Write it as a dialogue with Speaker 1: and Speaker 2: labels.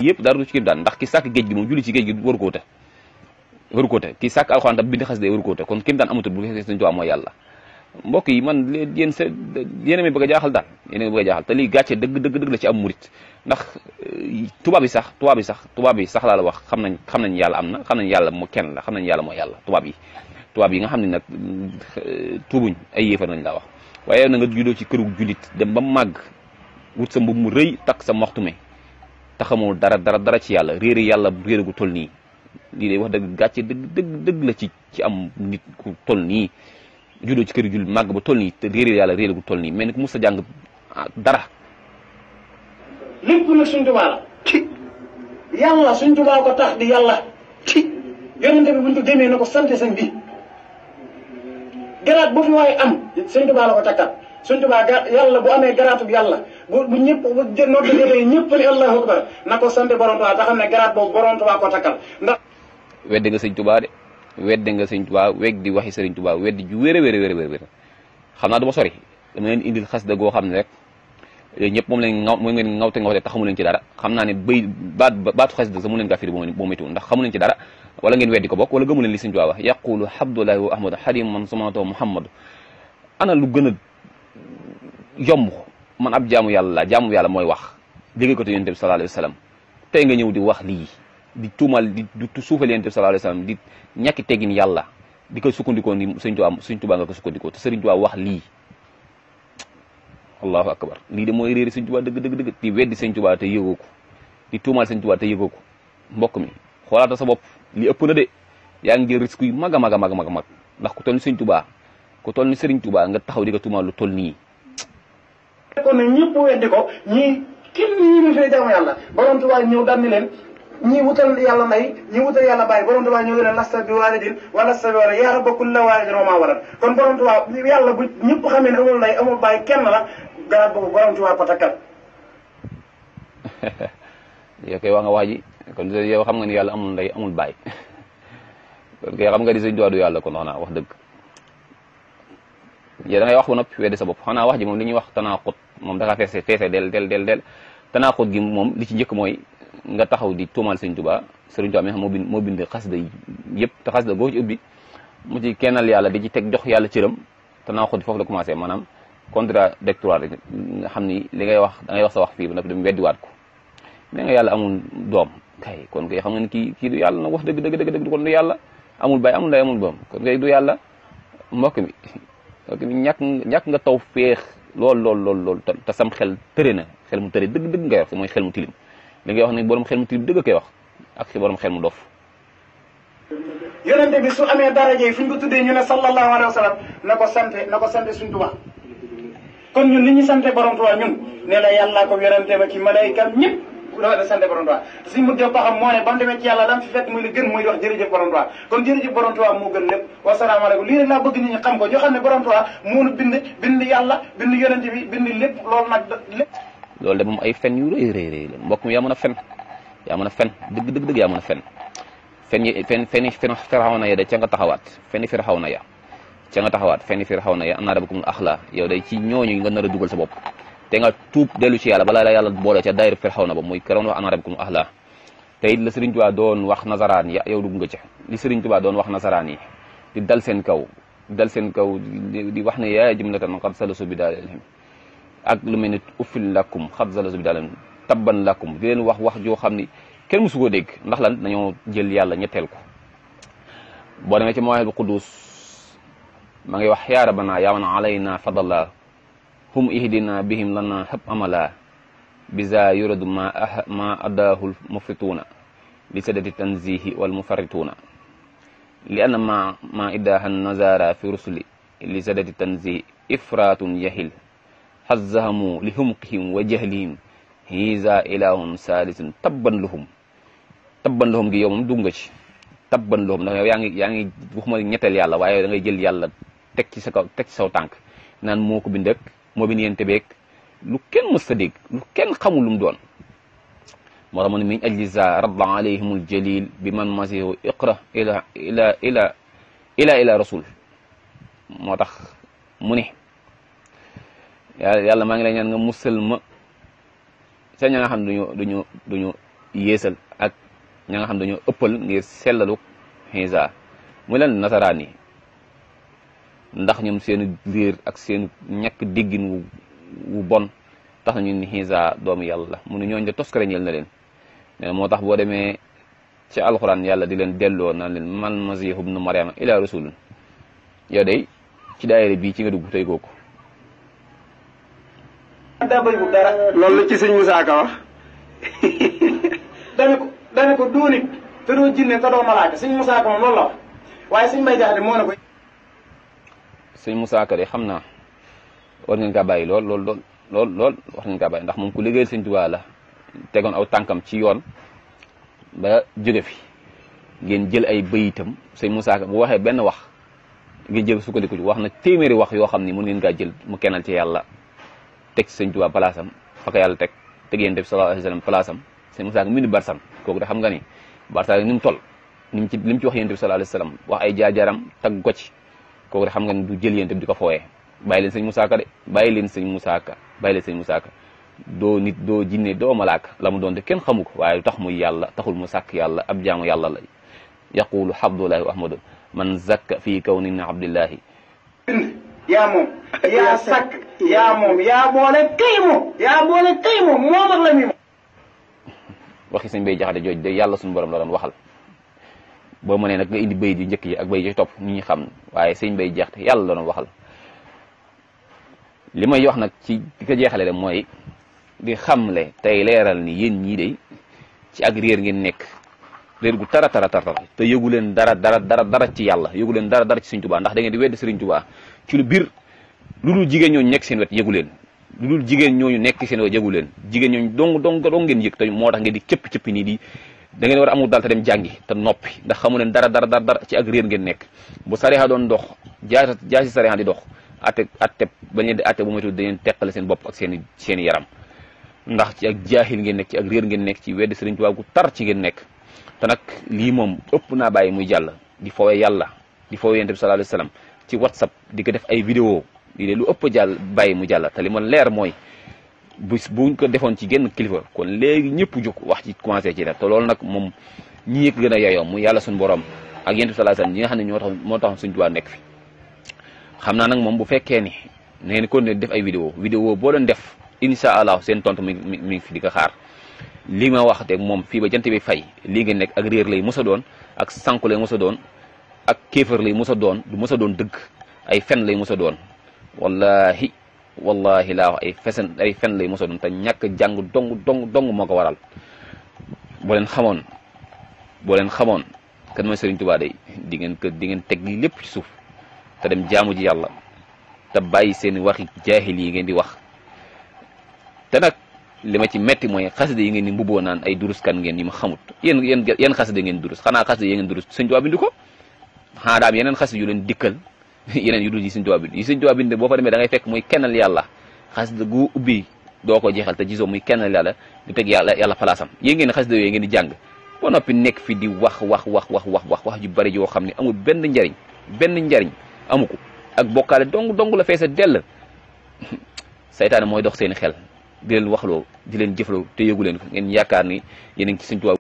Speaker 1: yëpp dara du ci daan ndax ki sàkk géej gi moom julli ci géej gi waru ko te ki sàkk alxuraan tam bind xas de waru ko te kon kim daan amatul bu fekkee Sëñ Tuubaa mooy yàlla mbokk yi man yéen sa yéen a mi bëgg a jaaxal daal yéen a mi bëgg a jaaxal te lii gàcce dëgg la ci am murit ndax tubaab yi sax laa la wax xam nañ yàlla am na xam nañ yàlla moo kenn la xam nañ yàlla mooy yàlla tubaab yi nga xam ne nag tuubuñ ay yéefar nañ laa wax waaye na nga juddoo ci këru jullit dem ba màgg wut sa mbub mu rëy takk sa moxtume te xamoo dara ci yàlla réere yàlla réere gu toll nii lii day wax dëgg gàcce dëgg la ci am nit ku toll nii juddoo ci këru jullit màgg ba toll nii te réere yàlla réere gu toll nii mais ni ku mus a jàng dara
Speaker 2: lépp nag Sëñ Tuubaa la ci yàlla Sëñ Tuubaa ko tax di yàlla ci yonente bi buñ ko demee na ko sant sëñ bi garaat bu fi waaye am Sëñ Tuubaa la ko takkal Sëñ Tuubaa yàlla bu amee garaatub yàlla bu ñëpp nodd jotee ñëpp ne allahu akbar na ko sant borom Tuubaa te xam ne garaat boobu borom Tuubaa ko takkal ndax
Speaker 1: weddi nga Sëñ Tuubaa de weddi nga Sëñ Tuubaa weddi waxi Sëriñ Tuubaa weddi ju wér xam naa du ma sori dama leen indil xas da goo xam ne rek ñëpp moom ngeen ngawte te xamu leen ci dara xam naa ne baatu xas da sa mu leen kaa firi boo méttiwul ndax xamu leen ci dara wala ngeen weddi ko bokk wala gëmu leen li Sëñ Tuubaa wax yaqulu abdullahi wa ahmadu xadim man sumato muhammadu ana lu gën a yomb man ab jaamu yàlla mooy wax dégg ko te yonent bi sallallahu alayhi wa sallam tey nga ñëw di wax lii di tuumal di suufal yonent bi sallallahu alayhi wa sallam di ñàkki teggin yàlla di ko sukkandikoo ni Sëñ Tuubaa nga ko sukkandikoo te Sëriñ Tuubaa wax lii allahu akbar lii de mooy réeri Sëñ Tuubaa dëgg di weddi Sëñ Tuubaa te yëgoo ko di tuumal Sëñ Tuubaa te yëgoo ko mbokk mi xoolaata sa bopp li ëpp na de yaa ngi jël risque yu mag a mag ndax ku toll ni Sëñ Tuubaa ku toll ni Sëriñ Tuubaa nga taxaw di ko tuumal lu toll nii
Speaker 2: kon nag ñëpp weddi ko ñii kenn ñii ñu fee jaamu yàlla borom Tuubaa ñëw daan ni leen ñii wutal yàlla ndey ñii wutal yàlla bàyyi borom Tuubaa ñëw leen lasta bi waalidin wala lasta bi waalidin yaa rabba kulli waalidin wa maa walad kon borom Tuubaa yàlla bu ñëpp xamee ne amul ndey amul bàyyi kenn la garaat boobu borom Tuubaa ko takkal
Speaker 1: yow koy wax nga wax ji kon yow xam nga ni yàlla amul ndey amul bàyyi kon kay xam nga di Sëñ Tuubaa du yàlla kon xanaa wax dëgg yow da ngay wax ba noppi weddi sa bopp xanaa wax ji moom li ñuy wax tanaaxut moom dafa feese del tanaaxut gi moom li ci njëkk mooy nga taxaw di tuumal Sëñ Tuubaa Sëriñ Tuubaa mi nga xam moo bind xasida yëpp te xasida goo ci ubbi mu ci kennal yàlla di ci teg jox yàlla cëram tanaaxut foofu la commencé maanaam contradictoire nga xam ni li ngay wax da ngay wax sa wax fii ba noppi dem weddiwaat ko mais nga yàlla amul doom kay kon kay xam nga ni kii du yàlla nag wax dëgg kon du yàlla amul bay amul nday amul doom kon kay du yàlla mbokk mi ñàkk nga taw féex lool te sam xel tëre na xel mu tëre dëgg ngay wax mooy xel mu tilim li ngay wax ne borom xel mu tilim dëgg koy wax ak si borom xel mu dof
Speaker 2: yonente bi su amee daraje fu ñu ko tuddee ñu ne sallallahu alayhi wa sallam na ko sante Sëñ Tuubaa kon ñun li ñu sante borom Tuubaa ñun ne la yàllaa ko yonente ba ci malaykam ñëpp da sante borom Tuubaa suñ mu def xam moo ne ba mu demee ci yàlla dam fi fekk muy li gën muy wax jërëjëf borom Tuubaa kon jërëjëf borom Tuubaa moo gën lépp wasalaamaaleykum lii rek laa bëgg nit ñi xam ko ñoo xam ne borom Tuubaa moo bind yàlla bind yonente bi bind lépp loolu nag lépp
Speaker 1: loolu de moom ay fen yu rëy la mbokk mi yaa mën a fen dëgg yaa mën a feni Firawna ya da ca nga taxawaat feni Firawna ya ana rabbukumul axla yow day ci ñooñu nga nar a dugal sa bopp te nga tuub dellu ci yàlla balaa la yàlla boole ca daayira Firawna ba muy keroon wax ana rabbukumul axla te it la Sëriñ Tuubaa doon wax nasaraan ya yow dugg nga ca li Sëriñ Tuubaa doon wax nasaraan yi di dal seen kaw di wax ne yaa jumlatan qad salasu bi daalihim ak lu mel ni uffil lakum xad salasu bi daalihim tabban lakum di leen wax joo xam ni kenn musu koo dégg ndax lan dañoo jël yàlla ñetteel ko boo demee ci Mawaahibul Quddus ma ngi wax yaa rabbana yaa man alayna fadala hum ihdina bihim lana hab amala biza yuradu ma adaahu mufrituuna li sadati tanzihi wal mufarrituuna li anna ma idaha nazara fi rusuli li sadati tanzihi ifratun yahil hazzahamu li humqihim wa jahlihim hiza ilahun salisun tabban lahum gi yow moom dugg nga ci tabban lahum ndax yow yaa ngi waxuma ñetteel yàlla waaye da ngay jël yàlla teg ci saw tànk naan moo ko bind ak moo bind yéen tebeeg lu kenn mës a dégg lu kenn xamul lu mu doon moo tax mu ne min ajliza radda alayhimul jalil bi man masihu iqra ila rasul moo tax mu ne yàlla maa ngi lay ñaan nga musal ma ca ña nga xam duñu yéesal ak ña nga xam dañoo ëppal ngir sellalu Isa muy lan nasaraan yi ndax ñoom seen réer ak seen ñàkk déggin wu bon tax na ñu ni Isa doomu yàlla la mu ne ñooñu de toskare ñeel na leen ne moo tax boo demee ci alxuraan yàlla di leen delloo naan leen man masiihu ibnu Maryama ila rasulun yow day ci daayira bii ci nga dugg tey kooku
Speaker 2: daa bëriwul dara.
Speaker 3: loolu la ci sëñ Moussa Ka wax.
Speaker 2: dane ko doo nit te doo jinne te doo malaaka sëñ Moussa Ka moom loolu la wax waaye sëñ Mbay Jaxate moo ne ko.
Speaker 1: sëñ Moussa Ka de xam naa war ngeen kaa bàyyi lool wax ngeen kaa bàyyi ndax moom ku liggéeyal sëñ Tuubaa la tegoon aw tànkam ci yoon ba jóge fi ngeen jël ay bayitam sëñ Moussa Ka bu waxee benn wax ngeen jël sukkandiku ci wax na téeméeri wax yoo xam ni mën ngeen kaa jël mu kennal ci yàlla teg ci sëñ Tuubaa palaasam fa ko yàlla teg yonent bi sallallahu alayhi wa sallam palaasam sëñ Moussa Ka mbind Barsan kooku de xam nga ni Barsan ni mu toll ni mu ci li mu ci wax yonent bi sallallahu alayhi wa sallam wax ay jaar-jaaram tagg ko ci kooku de xam nga ni du jël yonent bi di ko fooyee bàyyi leen sëñ Moussa Ka de bàyyi leen sëñ Moussa Ka doo nit doo jinne doo malaaka la mu doon te kenn xamu ko waaye lu tax muy yàlla taxul mu sàkk yàlla ab jaamu yàlla la yaqulu abdullahi wa ahmadu man zakka fii kawnin abdillahi
Speaker 2: yaa moom yaa sàkk yaa moom yaa boole kay moom moom ak la mi moom
Speaker 1: waxi sëñ Bay Jaxate jooj de yàlla suñu borom la doon waxal boo mënee nag nga indi bay yu njëkk yi ak bay yi topp ñi xam waaye sëñ Bay Jaxate yàlla la doon waxal li may wax nag ci di ko jeexale de mooy di xamle tey leeral ni yéen ñii de ci ak réer ngeen nekk réer gu tara te yëgu leen dara ci yàlla yëgu leen dara ci Sëriñ Tuubaa ndax da ngeen di wedd Sëriñ Tuubaa ci lu biir lu dul jigéen ñooñu nekk seen wet yëgu leen lu dul jigéen ñooñu nekk seen wet yëgu leen jigéen ñooñu dong ngeen yëg te moo tax ngeen di cëpp nii di da ngeen war a amul daal te dem jàngi te noppi ndax xamu leen dara ci ak réer ngeen nekk bu sariya doon dox jaasi sariya di dox atte ba ngeen di atte bu moytu dañeen teqale seen bopp ak seen yaram ndax ci ak jaahil ngeen nekk ci ak réer ngeen nekk ci wedd Sëriñ Tuubaa gu tar ci ngeen nekk te nag lii moom ëpp naa bàyyi muy jàll di foowe yàlla di foowe yonent bi sallallahu alayhi wasallam ci WhatsApp di ko def ay vidéo lii de lu ëpp jàll bàyyi mu jàll te li ma leer mooy buñ ko defoon ci genn kilifa kon léegi ñëpp jóg wax ci commencé ci def te loolu nag moom ñi yëg gën a yeyoo muy yàlla suñu borom ak yonent bi sallallahu alayhi wasallam ñi nga xam ne moo tax Sëriñ Tuubaa nekk fi xam naa nag moom bu fekkee ni ngeen kon ne def ay vidéo boo doon def insha allah seen tontu mi ngi fi di ko xaar li ma wax te moom fii ba jant bi fay lii ngeen nekk ak réer lay mos a doon ak sànku lay mos a doon ak kéefër lay mos a doon du mos a doon dëgg ay fen lay mos a doon wallahi laa wax ay fen lay mos a doon te ñàkk jàng dong moo ko waral boo leen xamoon kan mooy Sëriñ Tuubaa day di ngeen teg lii lépp ci suuf te dem jaamu ji yàlla te bàyyi seen waxi jaahil yi ngeen di wax te nag li ma ci metti mooy xasida yi ngeen di mbubboo naan ay duruskan ngeen yi ma xamut yéen xasida ngeen durus xanaa xasida yi ngeen durus Sëñ Tuubaa bind ko xanaa daam yeneen xasida yu leen dikkal yeneen yu dul yi Sëñ Tuubaa bind yi Sëñ Tuubaa bind boo fa demee da ngay fekk muy kennal yàlla xasida gu ubbi doo ko jeexal te gisoo muy kennal yàlla di teg yàlla palaasam yéen ngeen xasida yooyu ngeen di jàng ba noppi nekk fi di wax ju bari yoo xam ne amul benn njariñ amu ko ak bokkaale dong la feesa dell saytaane mooy dox seen xel di leen waxloo di leen jëfloo te yëgu leen ko ngeen yaakaar ni yéen a ngi ci Sëñ Tuubaa